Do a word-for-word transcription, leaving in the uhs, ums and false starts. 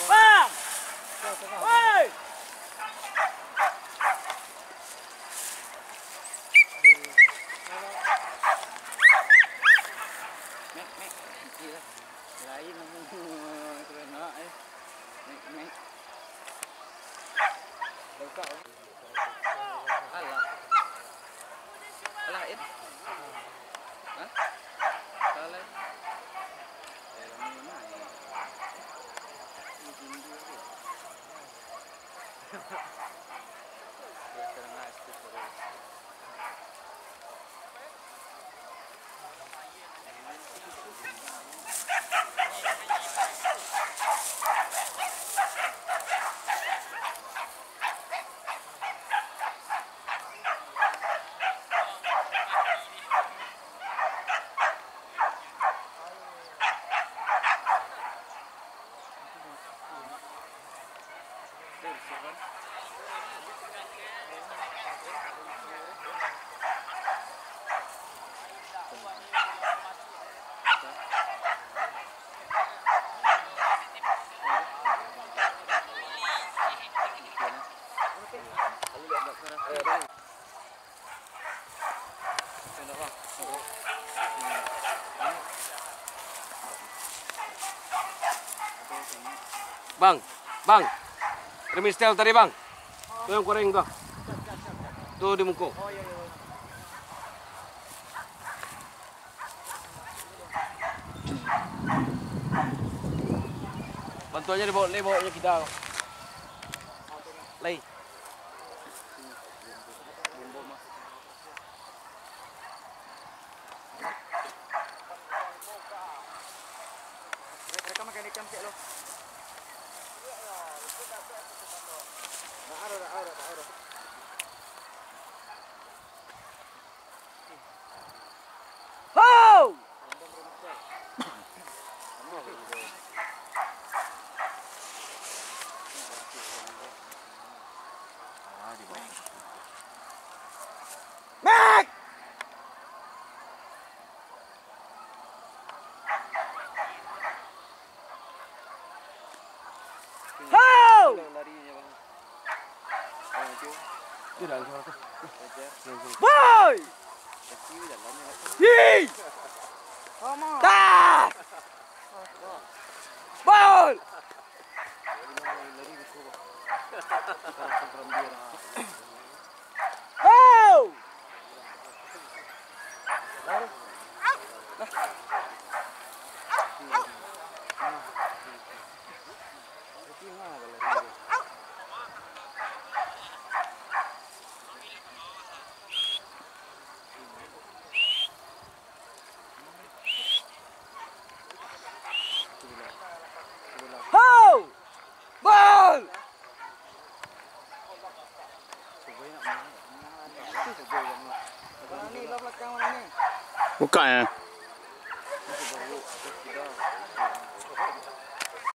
Bang! Woi! Mek, mek, kecil lah. Lain namu kena eh. Mek, mek. Buka. Alah. Alah, It. Hah? Salah. Eh, lama-lama ni. Ini rindu dia. Dia kena ngasih terus. Bang, bang, remis tel tadi, bang. Tu yang goreng tu. Tu di muko. Bantuannya dibawa, dibawa kita. Lai. Mereka makan ikan cek lo. Ho! Mek! Ho! Woi! Hi! Tas! Bol! Ho! Ho! Bol! Buka ya.